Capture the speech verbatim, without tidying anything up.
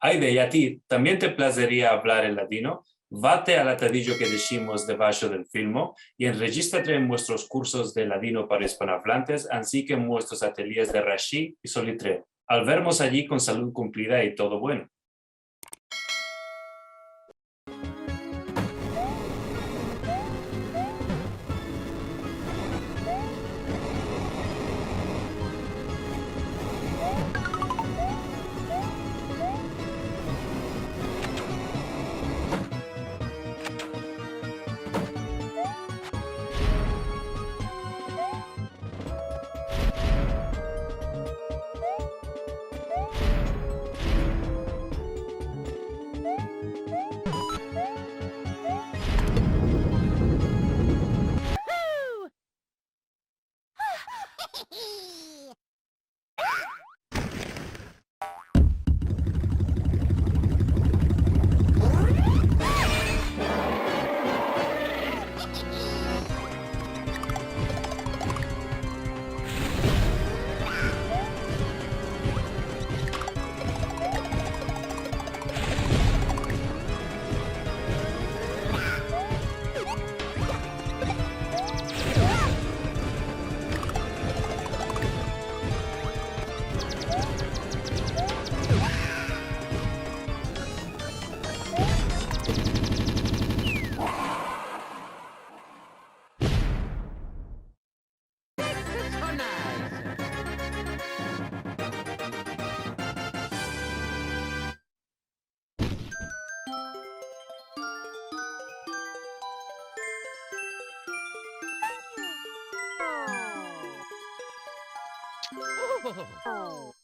Ayde, i a ti, tambien te plazeria avlar el ladino? Vate al atadijo ke deshimos debasho del filmo i enrejistrate en muestros kursos de ladino para ispanoavlantes, ansi ke en muestros atelyes de Rashi i Solitreo. Al vermos ayi kon salud kumplida i todo bueno. Oh.